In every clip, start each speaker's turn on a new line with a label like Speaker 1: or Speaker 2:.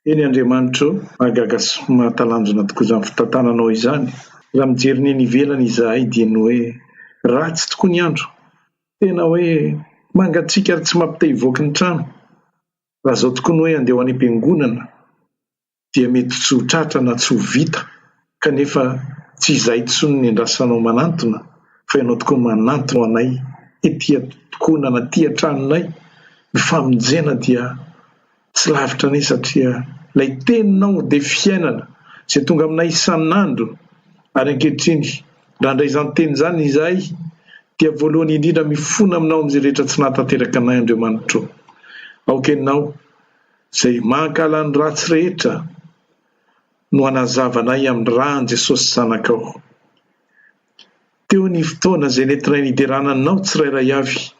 Speaker 1: Eny Andriamanitra ô, mahagaga sy mahatalanjona tokoa izany fitantananao izany. Raha mijery ny eny ivelany izahay dia ny hoe ratsy tokoa ny andro, tena hoe mangatsiaka ary tsy mampite hivoaka ny trano. Raha izao tokoa ny hoe handeha ho any am-piangonana dia mety tsy ho tratra na tsy ho vita kanefa tsy izahay intsony ny andrasanao manantona fa ianao tokoa manantona anay ety an-tokonana aty an-tranonay ny famonjena dia tsy lavitra anay satria ilay teninao dia fiainana izay tonga aminay isan'andro ary ankehitriny raha handray izany teny izany izahay dia voalohany indrindra mifona aminao amin'izay rehetra tsy nahatanteraka anay Andriamanitro aoka ianao izay mankahala ny ratsy rehetra no hanazava anay amin'ny ràn'i Jesosy Zanakao. Teo ny fotoana izay nentinay niderana Anao tsirairay avy.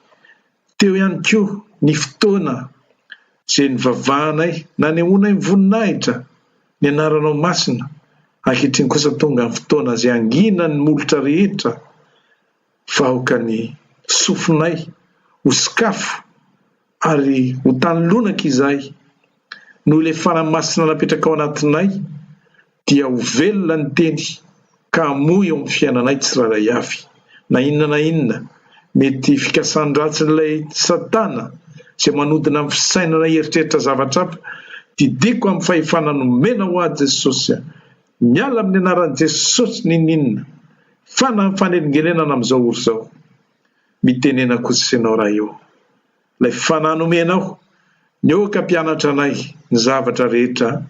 Speaker 1: Teo ihany koa ny fotoana izay nivavahanay, nanehoanay ny voninahitra ny Anaranao Masina. Ankehitriny kosa tonga ny fotoana izay hangina ny molotra rehetra fa aoka ny sofinay ho sokafo ary ho tany lonaka izahay noho ilay Fanahy Masina napetraka ao anatinay dia ho velona ny Teny ka hamoa eo amin'ny fiainanay tsirairay avy. Na inona na inona mety fikasan-dratsin'ilay Satana izay manodina amin'ny fisainana hieritreritra zavatra hafa, didiko amin'ny fahefana nomena ho ahy Jesosy a! Miala amin'ny anaran'i Jesosy n'inon'inona fanahy fanelingelenana amin'izao ora izao. Mitenena kosa ianao Ray ô. Ilay fanahy nomenao, nihoaka mpianatra anay ny zavatra rehetra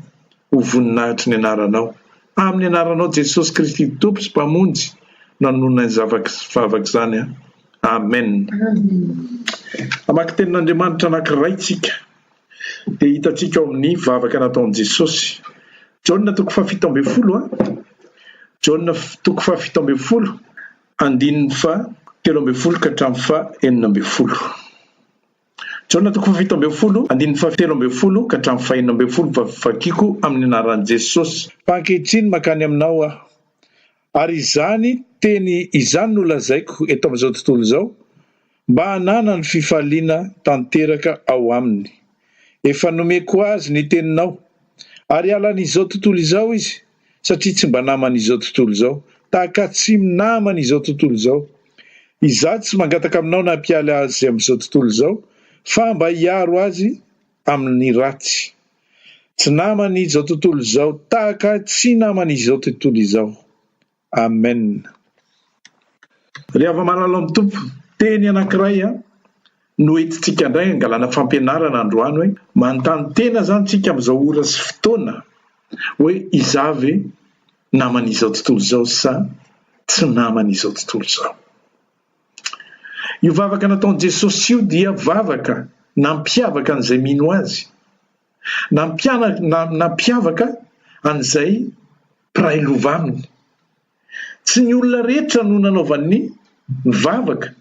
Speaker 1: ho voninahitry ny anaranao. Amin'ny anaranao Jesosy Kristy Tompo sy Mpamonjy no anononay ny vavaka izany. Amen. Hamaky tenin'Andriamanitra anankiray tsika dia hitantsika ao amin'ny vavaka nataon'i Jesosy. Jaona toko faha-17 a. Jaona toko faha-17 Andininy faha 13 ka hatramin'ny faha 16. Jaona toko faha 17, andininy faha 13 ka hatramin'ny faha 16 fa vakiko amin'ny anaran'i Jesosy. Fa ankehitriny mankany aminao aho, ary izany teny izany no lazaiko eto amin'izao tontolo izao, mba hananany fifaliana tanteraka ao aminy. Efa nomeko azy ny teninao, ary halan'izao tontolo izao izy, satria tsy mba naman'izao tontolo izao, tahaka tsy naman'izao tontolo izao. Izaho tsy mangataka aminao na hampialy azy amin'izao tontolo izao, fa mba hiaro azy amin'ny ratsy. Tsy naman'izao tontolo izao tahaka ahy tsy naman'izao tontolo izao. Amen. Ry hava-malala ao amin'ny Tompo, teny anankiray no entintsika indray hangalana fampianarana androany hoe, manontany tena izany tsika amin'izao ora sy fotoana hoe izaho ve naman'izao tontolo izao sa tsy naman'izao tontolo izao. Io vavaka nataon'i Jesosy io dia vavaka nampiavaka an'izay mino Azy, nampiavaka an'izay mpiray lova aminy. Tsy ny olona rehetra no nanaovany ny vavaka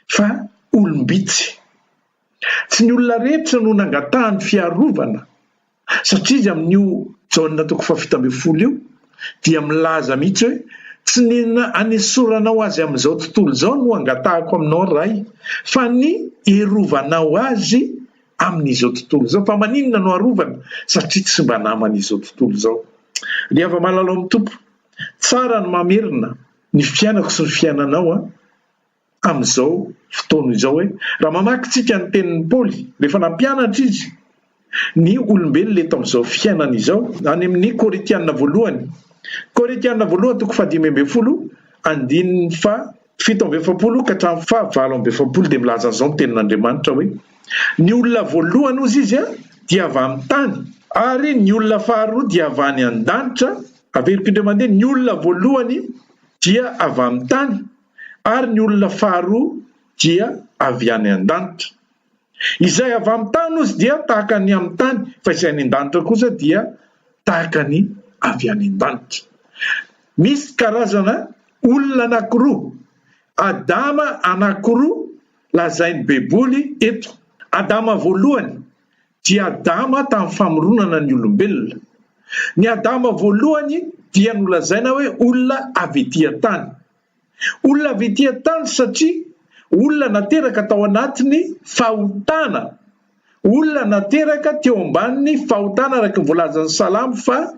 Speaker 1: fa olom-bitsy. Tsy ny olona rehetra no nangatahany fiarovana satria izy amin'io Jaona toko faha-17 io dia milaza mihitsy hoe tsy ny hanesoranao azy amin'izao tontolo izao no angatahako aminao Ray fa ny herovanao azy amin'izao tontolo izao. Fa maninona no arovana? Satria tsy mba naman'izao tontolo izao. Ry hava-malala ao amin'ny Tompo, tsara ny mamerina ny fiainako sy ny fiainanao amin'izao fotoana izao hoe raha mamaky tsika ny tenin'i Paoly rehefa nampianatra izy ny olombelona eto amin'izao fiainana izao any amin'ny Korintiana voalohany Korintiana voalohany toko faha-15 andininy faha 47 ka hatramin'ny faha 48 dia milaza an'izao ny tenin'Andriamanitra hoe ny olona voalohany hozy izy dia avy amin'ny tany ary ny olona faharoa dia avy any an-danitra averiko indray mandeha ny olona voalohany dia avy amin'ny tany ary ny olona faharoa dia avy any an-danitra. Izay avy amin'ny tany hozy dia tahaka ny amin'ny tany, fa izay any an-danitra kosa dia tahaka ny avy any an-danitra. Misy karazana olona anankiroa, Adama anankiroa lazain'ny Baiboly eto. Adama voalohany dia Adama tamin'ny famoronana ny olombelona. Ny Adama voalohany dia nolazaina hoe olona avy ety an-tany. Olona avy ety an-tany satria olona nateraka tao anatin'ny fahotana. Olona nateraka teo ambanin'ny fahotana araka ny voalazan'ny Salamo faha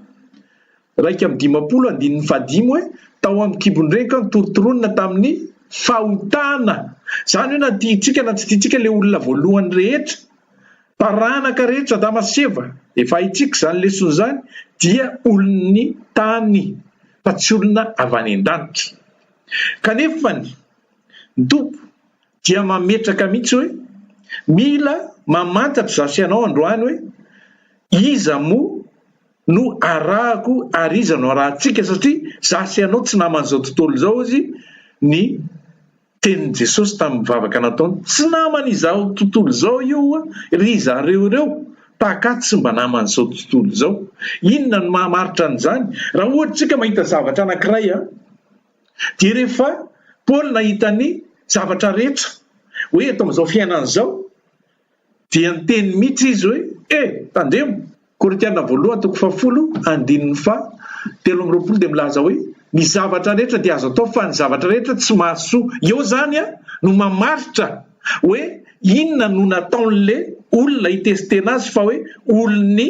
Speaker 1: 51 andininy fahadimy hoe, Tao amin'ny kibon-dreniko aho notorontoronina tamin'ny fahotana. Izany hoe na tiantsika na tsy tiantsika ilay olona voalohany rehetra, taranaka rehetra, Adama sy Eva, efa haintsika izany lesona izany, dia olon'ny tany fa tsy olona avy any an-danitra. Kanefa ny Tompo dia mametraka mihitsy hoe mila mamantatra izaho sy ianao androany hoe iza moa no arahako ary iza no arahantsika satria izaho sy ianao tsy naman'izao tontolo izao hozy ny tenin'i Jesosy tamin'ny vavaka nataony tsy naman'izao tontolo izao io ry zareo ireo tahaka ahy tsy mba naman'izao tontolo izao. Inona no mahamaritra an'izany? Raha ohatra isika mahita zavatra anankiray an, Dia rehefa Paoly nahita ny zavatra rehetra hoe eto amin'izao fiainana izao, dia niteny mihitsy izy hoe, E! Tandremo! Korintiana voalohany toko fahafolo andininy faha 23 dia milaza hoe, Ny zavatra rehetra dia azo atao fa ny zavatra rehetra tsy mahasoa. Eo izany no mamaritra hoe inona no nataon'ilay olona hitestena azy fa hoe olon'ny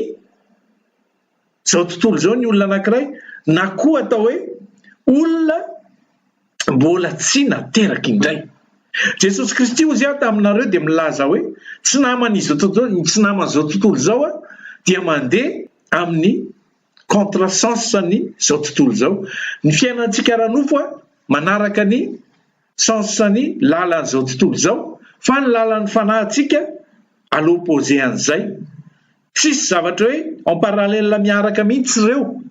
Speaker 1: Izao tontolo izao ny olona anankiray na koa atao hoe olona mbola tsy nateraka indray. Jesosy Kristy hozy aho taminareo dia milaza hoe tsy naman'izao tontolo tsy naman'izao tontolo izao aho dia mandeha amin'ny contre sens ny izao tontolo izao. Ny fiainantsika ara-nofo manaraka ny sens ny lalan'izao tontolo izao fa ny lalan'ny fanahintsika à l'opposé an'izay. Tsisy zavatra hoe en parallèle miaraka mihitsy ireo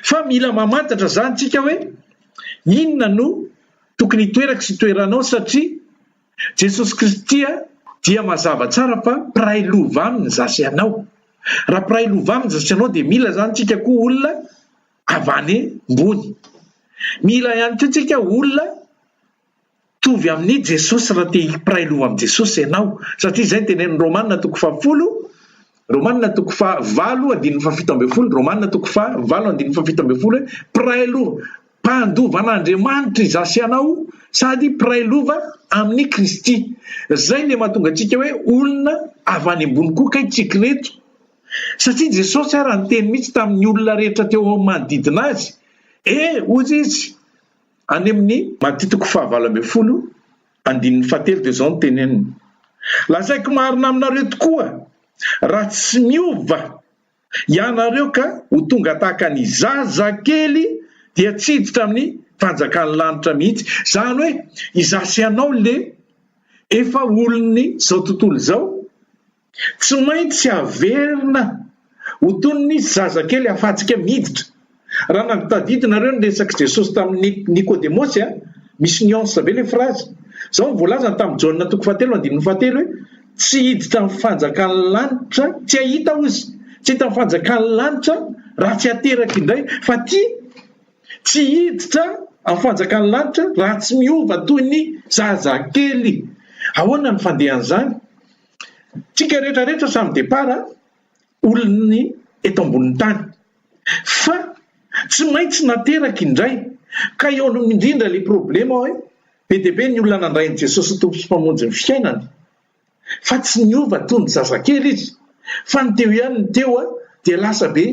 Speaker 1: fa mila mamantatra zany tsika hoe inona no tokony hitoerako sy hitoeranao satria Jesosy Kristy dia mazava tsara fa mpiray lova aminy za sy ianao. Raha mpiray lova aminy za sy ianao dia mila zany tsika koa olona avy any ambony. Mila ihany koa tsika olona Mitovy amin'i Jesosy raha te hipiray loha amin'i Jesosy ianao, satria izay no tenenin'ny Romana toko fahafolo, Romana toko fahavalo andininy fahafito ambin'ny folo, Romana toko fahavalo andininy fahafito ambin'ny folo hoe mpiray lova, mpandova an'Andriamanitra izaho sy ianao sady mpiray lova amin'i Kristy. Izay ilay mahatonga antsika hoe olona avy any ambony koa kay tsika ireto. Satria Jesosy ara niteny mihitsy tamin'ny olona rehetra teo amin'ny manodidina azy, E, hoy izy, Any amin'ny Matio toko faha-18, andininy fahatelo dia izao no teneniny, Lazaiko marina aminareo tokoa, raha tsy miova ianareo ka ho tonga tahaka ny zazakely dia tsy hiditra amin'ny fanjakan'ny lanitra mihitsy. Izany hoe izaho sy ianao le efa olon'izao tontolo izao, Tsy maintsy averina ho toy ny zazakely ahafahantsika miditra. Raha nagotadidy nareo ny resak'i Jesosy tamin'i Nikodemosy a, misy nuance be le phrase. Zao no voalazany tamin'i Jaona toko fahatelo andininy fahatelo hoe tsy hiditra amin'ny fanjakan'ny lanitra, tsy hahita hozy, tsy hahita ny fanjakan'ny lanitra raha tsy ateraka indray, fa ty tsy hiditra amin'ny fanjakan'ny lanitra raha tsy miova toy ny zazakely. Ahoana ny fandehan'izany? Tsika rehetra rehetra samy départ olon'ny eto ambonin'ny tany fa tsy maintsy nateraka indray ka eo indrindra le problema hoe be dia be ny olona nandray an'i Jesosy ho Tompo sy Mpamonjy ny fiainany fa tsy niova toy ny zazakely izy fa ny teo ihany ny teo dia lasa be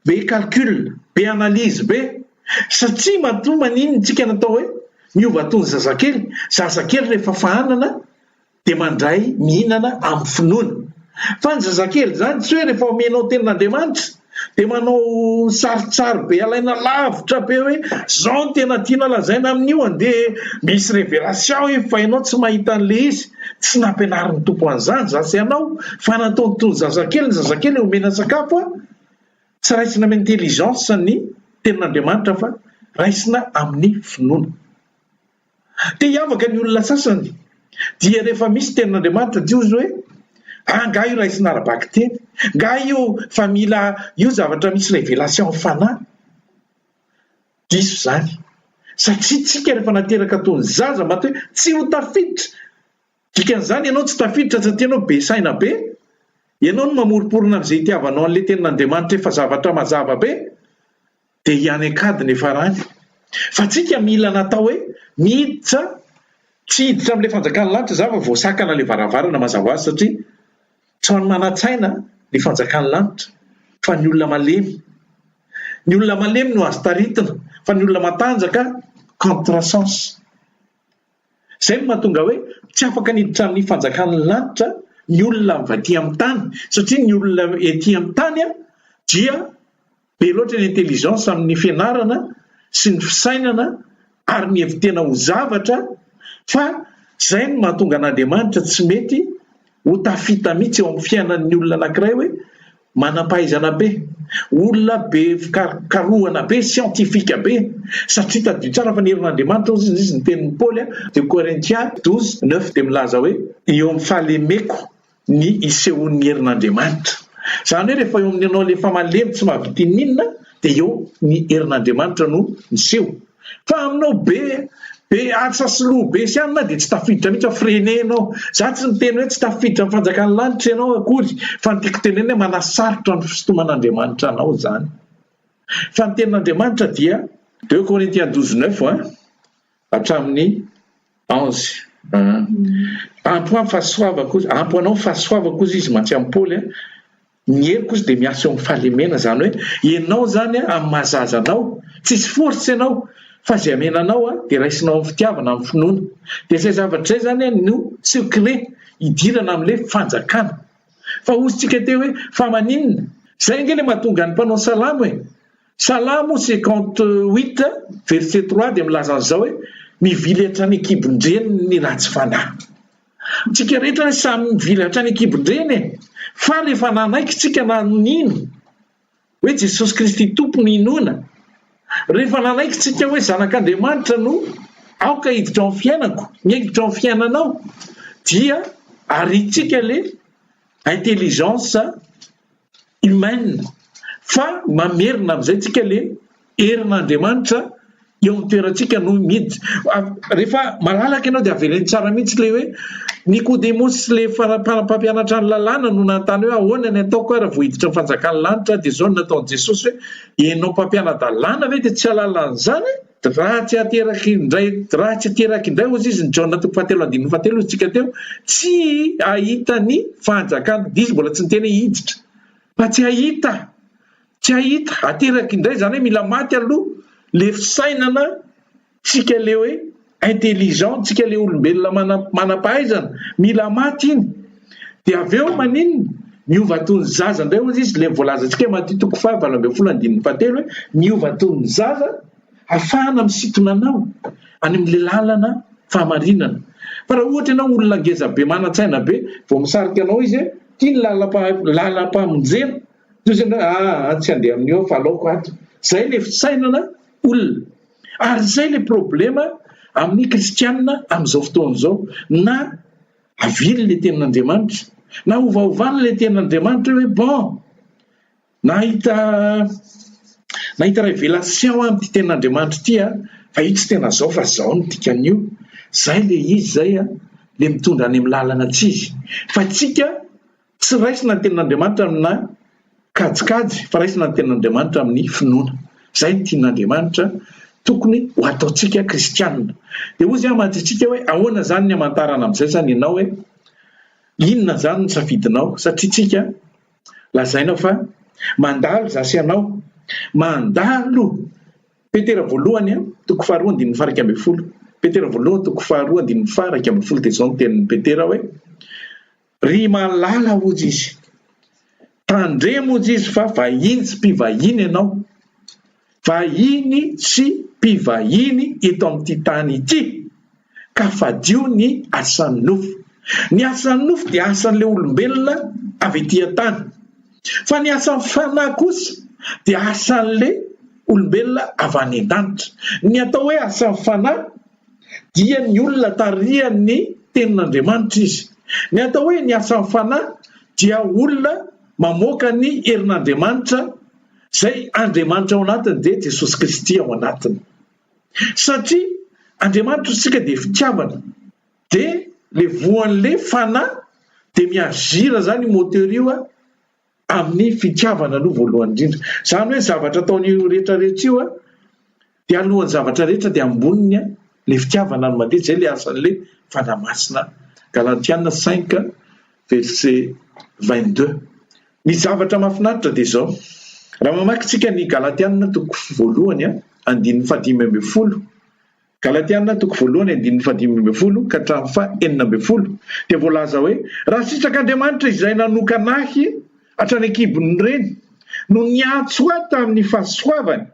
Speaker 1: Be calcul, be analyse be, satria matoa maninona tsika natao hoe miova toy ny zazakely, zazakely rehefa fahanana dia mandray mihinana amin'ny finoana. Fa ny zazakely izany tsy hoe rehefa omenao tenin'Andriamanitra dia manao sarintsary be alaina lavitra be hoe zao no tena tiana lazaina amin'io andeha misy révélation io fa ianao tsy mahita an'ilay izy. Tsy nampianarin'ny Tompo an'izany za sy ianao fa nataony toy ny zazakely, ny zazakely omena sakafo a, tsy raisina amin'ny intelligence ny tenin'Andriamanitra fa raisina amin'ny finoana. Te hiavaka ny olona sasany dia rehefa misy tenin'Andriamanitra dia hozy hoe ah nga io raisina ara-bakiteny, nga io fa mila io zavatra misy révélation fanahy. Diso izany. Satria tsika rehefa nateraka toy ny zaza matoa hoe tsy ho tafiditra. Dikan'izany ianao tsy tafiditra satria ianao be saina be, ianao no mamoromporona amin'izay itiavanao an'ilay tenin'Andriamanitra efa zavatra mazava be, dia hiany an-kady ny hiafarany. Fa tsika mila natao hoe miditra. Tsy hiditra amin'ilay fanjakan'ny lanitra za fa voasakana ilay varavarana mazava ho azy satria tsy ho an'ny manan-tsaina ny fanjakan'ny lanitra fa ny olona malemy. Ny olona malemy no azo taritina fa ny olona matanjaka contre sens. Izay no mahatonga hoe tsy afaka ny hiditra amin'ny fanjakan'ny lanitra ny olona avy aty amin'ny tany satria ny olona ety amin'ny tany dia Be loatra ny intelligence amin'ny fianarana sy ny fisainana ary mihevi-tena ho zavatra fa zay no mahatonga an'Andriamanitra tsy mety ho tafita mihitsy eo amin'ny fiainan'ny olona anankiray hoe manam-pahaizana be, olona be fikarohana be, scientifique be, satria tadidio tsara fa ny herin'Andriamanitra hozy izy ny tenin'i Paoly deux Corinthiens 12, 9 dia milaza hoe eo amin'ny fahalemeko ny isehoan'ny herin'Andriamanitra. Izany hoe rehefa eo amin'ny anao ilay efa malemy tsy mahavita inoninona dia eo ny herin'Andriamanitra no miseho. Fa aminao be be asa sy loha be sy anona dia tsy tafiditra mihitsy ao, freiner ianao. Za tsy miteny hoe tsy tafiditra amin'ny fanjakan'ny lanitra ianao akory fa ny tiako tenenina hoe manasarotra ny fisintoman'Andriamanitra anao izany. Fa ny tenin'Andriamanitra dia Deux Corinthiens 12 neuf hatramin'ny 11. Ampy ho ahy ny fahasoavako ozy, ampy ho anao ny fahasoavako ozy izy mantsy amin'i Paoly a, ny heriko ozy dia miasa eo amin'ny fahalemena, izany hoe ianao izany amin'ny maha zaza anao, tsisy force ianao fa izay amena anao dia raisinao amin'ny fitiavana, amin'ny finoana. Dia izay zavatra izay izany no secret hidirana amin'ilay fanjakana. Fa ozy tsika teo hoe fa maninona? Izay ange ilay mahatonga ny mpanao salamo e! Salamo 58 verset 3 dia milaza an'izao hoe, Mivily hatrany an-kibon-dreniny ny ratsy fanahy. Tsika rehetra anie samy mivily hatrany an-kibon-dreny e! Fa rehefa nanaiky tsika na nino hoe Jesosy Kristy Tompo no inoana, rehefa nanaiky tsika hoe Zanak'Andriamanitra no aoka hiditra ao amin'ny fiainako, ny hiditra ao amin'ny fiainanao, dia arintsika le intelligence humaine fa mamerina amin'izay tsika le herin'Andriamanitra eo amin'ny toerantsika no miditra. Rehefa malalaka ianao dia avereno tsara mihitsy le hoe Nikodemosy sy le mpampianatra ny lalàna no nanontany hoe ahoana ny ataoko ary vao hiditra ny fanjakan'ny lanitra dia izao no nataon'i Jesosy hoe ianao mpampiana-dalàna ve dia tsy hahalala an'izany? Raha tsy ateraky indray raha tsy ateraky indray hozy izy ny Jaona toko fahatelo andininy fahatelo hozy tsika teo tsy hahita ny fanjakana dia izy mbola tsy niteny hoe hiditra fa tsy hahita tsy hahita ateraky indray izany hoe mila maty aloha le fisainana tsika le hoe intelligent tsika le olombelona manam-pahaizana mila maty iny dia avy eo maninona miova toy ny zaza indray hozy izy le voalazantsika hoe Matio toko faha 18 andininy fahatelo hoe miova toy ny zaza afahana misintona anao any amin'ilay lalana fahamarinana fa raha ohatra ianao olona ngeza be manan-tsaina be vao misarika anao izy hoe ity ny lalam-pamonjena toy izay hoe aa tsy handeha amin'io aho fa aleoko ato izay ilay fisainana olona Ary izay ilay problema amin'ny kristianina amin'izao fotoana izao, na avily ilay tenin'Andriamanitra, na ovaovana ilay tenin'Andriamanitra hoe bon, nahita nahita révélation aho amin'ity tenin'Andriamanitra ity an, fa io tsy tena zao fa zao no dikan'io, zay ilay izy zay an, ilay mitondra any amin'ny lalana tsy izy. Fa tsika Tsy raisina ny tenin'Andriamanitra amina kajikajy fa raisina ny tenin'Andriamanitra amin'ny finoana. Izay no tian'Andriamanitra tokony ho ataontsika kristianina. Dia hoy izy mantsy antsika hoe ahoana izany ny hamantarana amin'izay izany ianao hoe inona izany ny safidinao satria tsika lazaina fa mandalo za sy ianao mandalo Petera voalohany toko faharoa andininy faha 11 Petera voalohany toko faharoa andininy faha 11 dia izao ny tenin'i Petera hoe Ry malala hozy izy, tandremo hozy izy fa vahiny sy mpivahiny ianao, vahiny sy mpivahiny eto amin'ity tany ity, ka fadio ny asan'ny nofo. Ny asan'ny nofo dia asan'ilay olombelona avy ety an-tany, fa ny asan'ny fanahy kosa dia asan'ilay olombelona avy any an-danitra. Ny atao hoe asan'ny fanahy dia ny olona tarihan'ny tenin'Andriamanitra izy. Ny atao hoe ny asan'ny fanahy dia olona mamoaka ny herin'Andriamanitra izay Andriamanitra ao anatiny dia Jesosy Kristy ao anatiny. Satria Andriamanitra isika dia fitiavana dia le voan'le fanahy dia mi-agir zany io moteur io amin'ny fitiavana aloha voalohany indrindra. Izany hoe zavatra ataon'io rehetra rehetra io dia alohan'ny zavatra rehetra dia amboniny Le fitiavana no mandeha, zay le asan'le Fanahy Masina. Galatiana 5 verset 22. Ny zavatra mahafinaritra dia izao, raha mamaky tsika ny Galatiana toko voalohany andininy fahadimy ambin'ny folo, Galatiana toko voalohany andininy fahadimy ambin'ny folo ka hatramin'ny faha-16, dia voalaza hoe, Raha sitrak'Andriamanitra izay nanokana ahy hatrany an-kibon'ny reny no niantso ahy tamin'ny fahasoavany,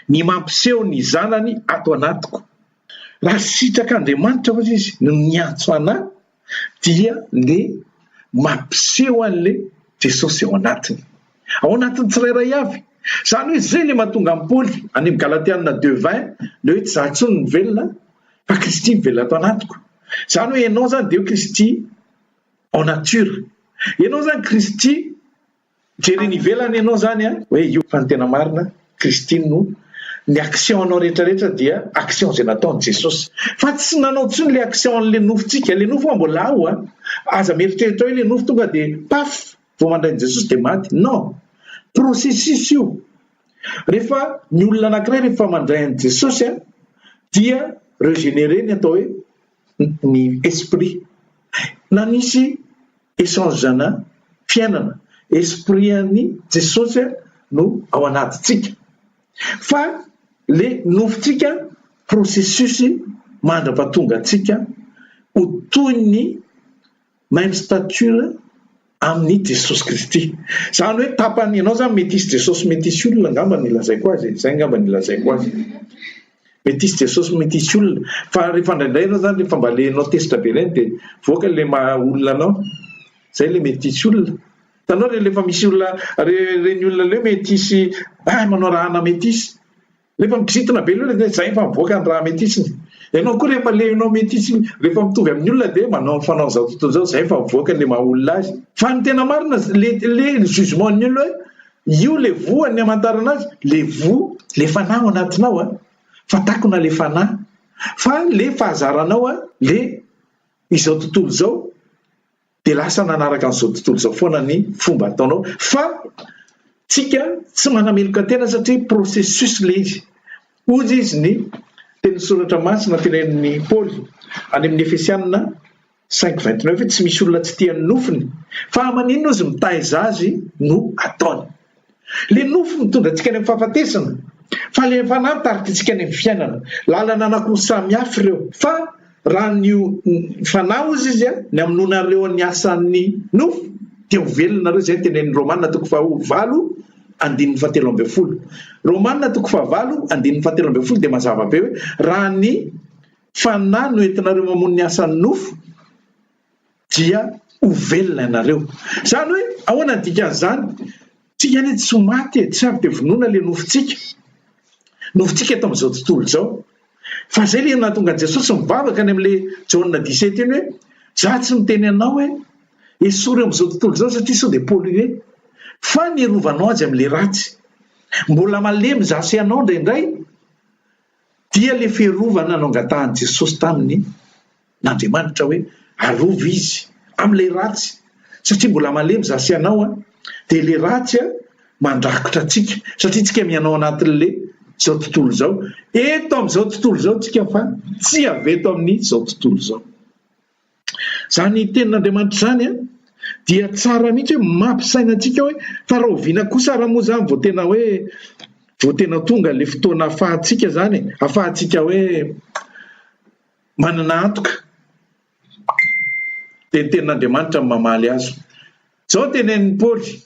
Speaker 1: ny mampiseho ny Zanany ato anatiko. Raha sitrak'Andriamanitra hozy izy no niantso anah dia le mampiseho an'le Jesosy ao anatiny. Ao anatin'ny tsirairay avy. Izany hoe izay le mahatonga an'i Paoly any amin'ny Galatiana 2:20 le hoe tsy izaho intsony no velona fa Kristy mivelona ato anatiko. Izany hoe ianao izany dia hoe Kristy en nature. Ianao izany Kristy Jerena ivelany ianao zany an, hoe io fa ny tena marina Kristy no ny action anao rehetra rehetra dia action izay nataon'i Jesosy. Fa tsy nanao intsony le action an'le nofontsika, le nofo moa mbola ao an, aza mieritreritra hoe le nofo tonga dia paf vao mandray an'i Jesosy dia maty, non, processus io, rehefa ny olona anankiray rehefa mandray an'i Jesosy an dia regenerer ny atao hoe ny esprit, na nisy échange-na fiainana, esprit an'i Jesosy no ao anatintsika, fa le nofontsika processus mandra-pahatonga antsika ho toy ny même stature amin'i Jesosy Kristy. Izany hoe tapany, ianao izany metisy Jesosy metisy olona angamba no ilazaiko azy e, izay angamba no ilazaiko azy. Metisy Jesosy metisy olona, fa rehefa indraindray ianao izany rehefa mba le ianao tezitra be ireny dia mivoaka le maha olona anao, izay le metisy olona. Hitanao re rehefa misy olona, ireny olona le hoe metisy, ah manao rahana metisy. Rehefa mikizitina be loatra dia zay efa mivoaka ny raha metisiny. Ianao koa rehefa le ianao metisy rehefa mitovy amin'ny olona dia manao ny fanaon'izao tontolo izao zay efa mivoaka le maha olona azy. Fa ny tena marina le le jugement ny olona hoe io le voa ny hamantarana azy le voa le fanahy ao anatinao a fa takona le fanahy fa le fahazaranao a le izao tontolo izao dia lasa nanaraka an'izao tontolo izao foana ny fomba ataonao fa tsika tsy manameloka tena satria processus le izy. Hoy izy ny tenin'ny soratra masina tenenin'i Paoly any amin'ny Efesianina 5:29 hoe tsy misy olona tsy tia ny nofony fa maninona ozy mitaiza azy no ataony. Le nofo mitondra antsika any amin'ny fahafatesana fa le fanahy mitarika antsika any amin'ny fiainana. Lalana anankiroa samy hafa ireo fa raha ny fanahy hozy izy ny hamonoanareo ny asan'ny nofo dia ho velona nareo, izay no tenenin'ny Romana toko faha valo andininy faha 13. Romana toko faha valo andininy faha 13 dia mazava be hoe raha ny fanahy no entinareo mamono ny asan'ny nofo dia ho velona ianareo. Izany hoe ahoana ny dikan'izany? Tsika anie tsy ho maty e, tsy avy dia vonoina ilay nofontsika. Nofontsika eto amin'izao tontolo izao. Fa izay ilay nahatonga an'i Jesosy mivavaka any amin'ilay Jaona 17 iny hoe, za tsy miteny anao hoe esory eo amin'izao tontolo izao satria sao dia pollué. Fa ny herovanao azy amin'ilay ratsy. Mbola malemy za sy ianao indraindray dia ilay fiarovana no angatahan'i Jesosy taminy n'Andriamanitra hoe arovy izy amin'ilay ratsy satria mbola malemy za sy ianao an, dia ilay ratsy an mandrakotra antsika satria tsika miaina ao anatin'ilay izao tontolo izao, eto amin'izao tontolo izao tsika fa tsy avy eto amin'izao tontolo izao. Izany tenin'Andriamanitra izany an dia tsara mihitsy hoe mampisaina antsika hoe fa rahoviana kosa ary moa izany vao tena hoe vao tena tonga ilay fotoana ahafahantsika izany e, ahafahantsika hoe Manana antoka, dia ny Tenin'Andriamanitra no mamaly azy. Izao no tenenin'i Paoly,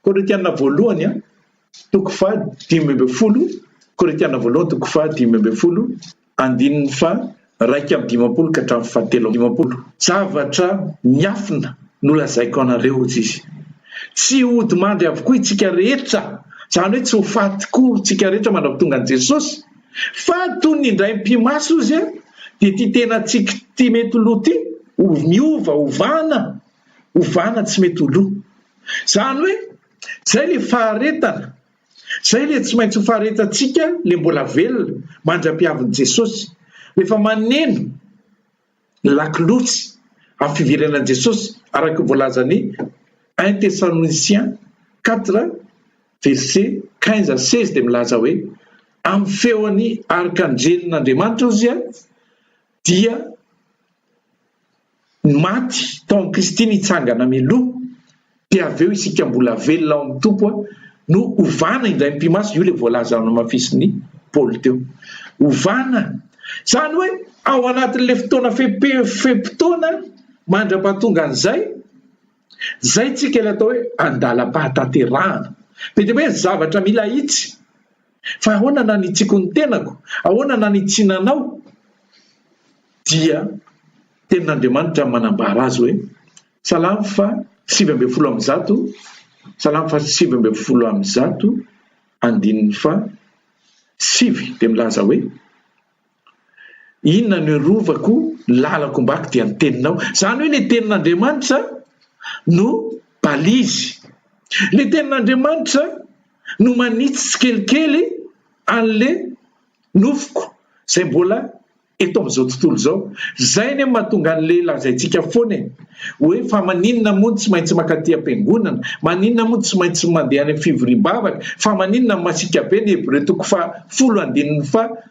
Speaker 1: Korintiana voalohany, toko faha 15, Korintiana voalohany toko faha 15, andininy faha-51 ka hatramin'ny faha-53. Zavatra miafina no lazaiko anareo, hoy izy. Tsy hody mandry avokoa isika rehetra, izany hoe tsy ho faty koa isika rehetra mandra-pitonga an'i Jesosy, Fa toy ny indray mipi-maso ozy a, dia ity tenantsika ity mety ho lo ity, ho miova, ovana, ovana tsy mety ho lo. Izany hoe, izay ilay faharetana, izay ilay tsy maintsy ho faharetantsika ilay mbola velona mandra-piavin'i Jesosy. Rehefa maneno ny lakolosy amin'ny fiverenan'i Jesosy araka ny voalazan'i 1 Thessaloniciens 4 verset 15 à 16 dia milaza hoe. Amin'ny feon'ny arkanjelin'Andriamanitra ozy dia ny maty tao amin'i Kristy nitsangana mialoha, dia avy eo isika mbola velona ao amin'ny Tompo no hovana indray mipi-maso, io ilay voalaza nohamafisin'i Paoly teo. Hovana, izany hoe ao anatin'ilay fotoana fe-potoana mandra-pahatonga an'izay, izay tsika ilay atao hoe andalam-pahatanterahana. Be dia be ny zavatra mila ahitsy. Fa ahoana nanitsiako ny tenako? Ahoana nanitsiana anao? Dia Tenin'Andriamanitra manambara azy hoe, Salamo faha 119, Salamo faha 119, andininy faha sivy dia milaza hoe, Inona no irovako ny lalako ombako dia ny teninao. Izany hoe ilay tenin'Andriamanitra no balise. Ilay tenin'Andriamanitra no manitsy tsikelikely an'ilay nofoko izay mbola eto amin'izao tontolo izao. Izay anie no mahatonga an'ilay lazaintsika foana e! Hoe fa maninona moa no tsy maintsy mankaty am-piangonana? Maninona moa no tsy maintsy mandeha any amin'ny fivoriam-bavaka? Fa maninona no masiaka be ny Hebreo toko faha folo andininy faha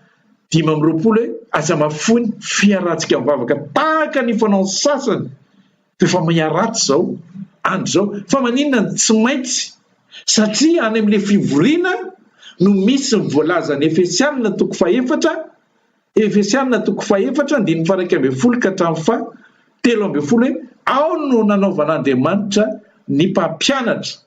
Speaker 1: 25 hoe aza mahafoy ny fiarahantsika mivavaka tahaka ny fanaon'ny sasany fa efa miharatsy izao andro izao. Fa maninona no tsy maintsy? Satria any amin'ilay fivoriana no misy ny voalazan'ny Efesianina toko fahefatra, Efesianina toko fahefatra andininy faha 11 ka hatramin'ny faha 13 hoe ao no nanaovan'Andriamanitra ny mpampianatra.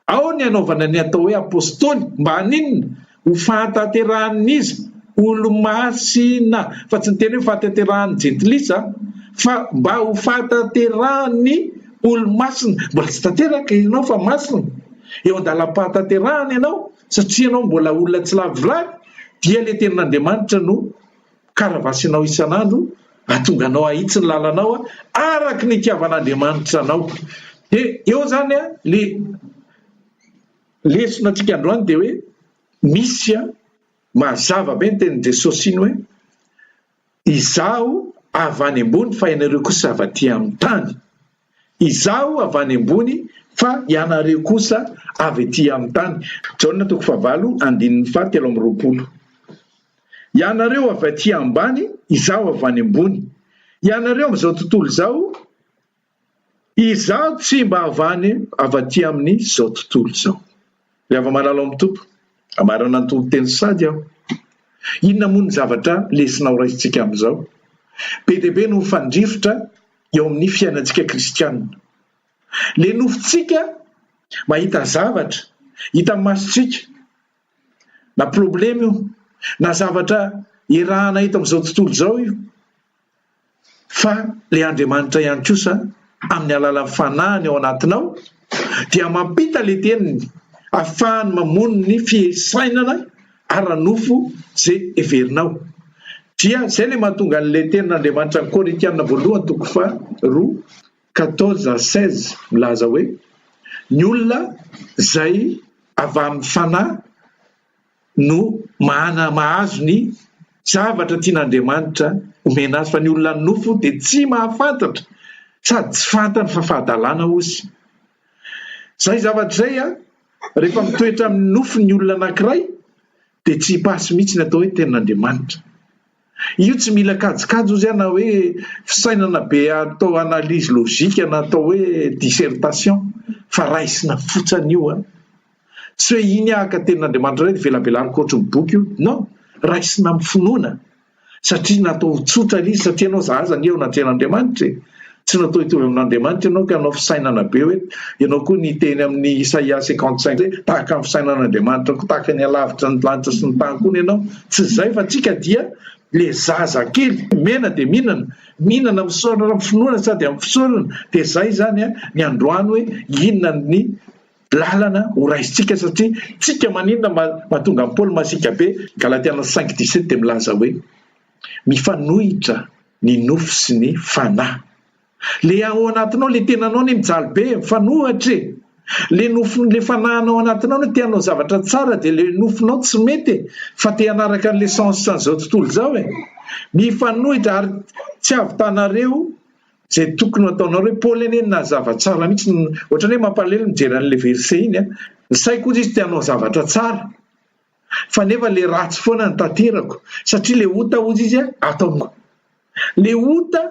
Speaker 1: Ao ny hanaovana ny atao hoe Apostoly, mba haninona? Ho fahatanterahan'iza? Olomasina, fa tsy niteny hoe fahatanterahan'ny jentilisa, fa mba ho fahatanterahan'ny olomasina. Mbola tsy tanteraka ianao fa masina. Eo an-dalam-pahatanterahana ianao, satria ianao mbola olona tsy lavorary, dia ilay tenin'Andriamanitra no karavasinao isan'andro hahatonga anao hahitsy ny lalanao araka ny itiavan'Andriamanitra anao. Dia eo izany le lesona antsika androany dia hoe misy mazava be ny tenin'i Jesosy iny hoe izaho avy any ambony fa ianareo kosa avy aty amin'ny tany. Izaho avy any ambony fa ianareo kosa avy ety amin'ny tany. Jaona toko fahavalo andininy faha 23. Ianareo avy aty ambany, izaho avy any ambony. Ianareo amin'izao tontolo izao, izaho tsy mba avy any avy aty amin'izao tontolo izao. Ry hava-malala ao amin'ny Tompo, hamarana ny toriteny sady aho. Inona moa ny zavatra lesona ho raisintsika amin'izao? Be dia be no mifandrifotra eo amin'ny fiainantsika kristiana. Ilay nofontsika mahita zavatra, hitan'ny masontsika, Na problema io, na zavatra iarahana eto amin'izao tontolo izao io, fa ilay Andriamanitra ihany kosa amin'ny alalan'ny Fanahiny ao anatinao dia mampita ilay teniny ahafahany mamono ny fisainana ara-nofo izay heverinao. Dia izay ilay mahatonga an'ilay tenin'Andriamanitra ny Korintiana voalohany toko faha roa, 14 à 16 milaza hoe ny olona izay avy amin'ny fanahy no mahana mahazo ny zavatra tian'Andriamanitra omena azy fa ny olona nofo dia tsy mahafantatra sady tsy fantany fa fahadalana ozy. Izay zavatra izay rehefa mitoetra amin'ny nofo ny olona anankiray dia tsy hipasy mihitsy ny atao hoe tenin'Andriamanitra. Io tsy mila kajikajy ozy aho na hoe fisainana be atao analyse logique na atao hoe dissertation fa raisina fotsany io an! Tsy hoe iny aho ka tenin'Andriamanitra indray dia velabelariko ohatry ny boky io, non! Raisina amin'ny finoana satria natao ho tsotra ilay izy satria ianao zaza anie eo anatrehan'Andriamanitra e! Tsy natao hitovy amin'Andriamanitra ianao ka hanao fisainana be hoe ianao koa niteny amin'ny Isaia 55 hoe tahaka ny fisainan'Andriamanitra koa tahaka ny halavitra ny lanitra sy ny tany koa ny ianao. Tsy izay fa tsika dia le zaza kely mena dia mihinana, mihinana misaorana amin'ny finoana sady amin'ny fisaorana dia izay izany ny androany hoe inona ny lalana ho raisintsika satria tsika maninona mahatonga an'i Paoly masiaka be Galatiana 5 17 dia milaza hoe Mifanohitra ny nofo sy ny fanahy. Le ao anatinao, le tenanao anie mijaly be e, mifanohitra e! Le nofo, le fanahinao anatinao anie te hanao zavatra tsara dia le nofonao tsy mety e, fa te hanaraka an'le sens an'izao tontolo izao e! Mifanohitra ary tsy havitanareo izay tokony ho ataonareo. Paoly anie nazava tsara mihitsy, ohatran'ny hoe mampalahelo mijery an'le verset iny an! Ny saiko hozy izy te hanao zavatra tsara. Fa nefa le ratsy foana no tanterako satria le ota hozy izy ato amiko. Le ota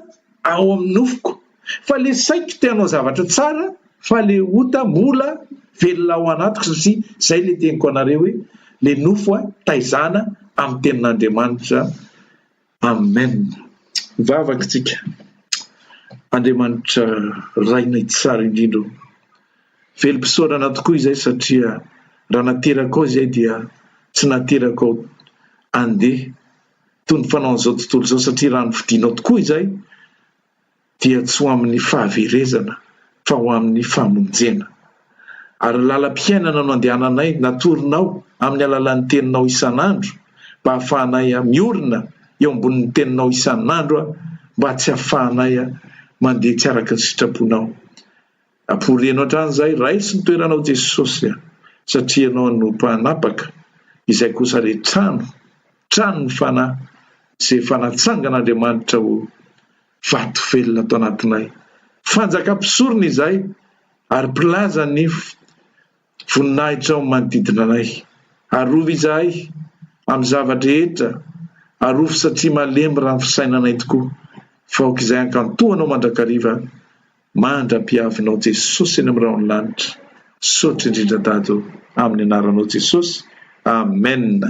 Speaker 1: ao amin'ny nofoko. Fa le saiko te hanao zavatra tsara fa le ota mbola velona ao anatiko satria zay le teniko anareo hoe le nofo taizana amin'ny tenin'Andriamanitra. Amen. Mivavaka tsika. Andriamanitra Rainay tsara indrindra o. Velom-pisaorana tokoa izay satria raha naterakao izay dia tsy naterakao andeha toy ny fanaon'izao tontolo izao satria raha nofidinao tokoa izay dia tsy ho amin'ny fahaverezana fa ho amin'ny famonjena. Ary ny lalam-piainana no andehananay natoronao amin'ny alalan'ny teninao isan'andro mba hahafahanay miorina eo ambonin'ny teninao isan'andro mba tsy hahafahanay mandeha tsy araka ny sitraponao. Amporiano hatrany izahay, raiso ny toeranao Jesosy a, satria Ianao no mpanapaka, izay kosa re trano, tranon'ny fanahy, izay efa natsangan'Andriamanitra ho vato velona ato anatinay. Fanjakam-pisorona izahay ary mpilaza ny voninahitrao manodidina anay. Arovy izahay amin'ny zava-drehetra, arovy satria malemy raha ny fisainanay tokoa, fa aoka izay hankantoanao mandrakariva Mandra-piavinao Jesosy eny amin'ny rahon'ny lanitra. Misaotra indrindra Dada o. Amin'ny anaranao Jesosy. Amen.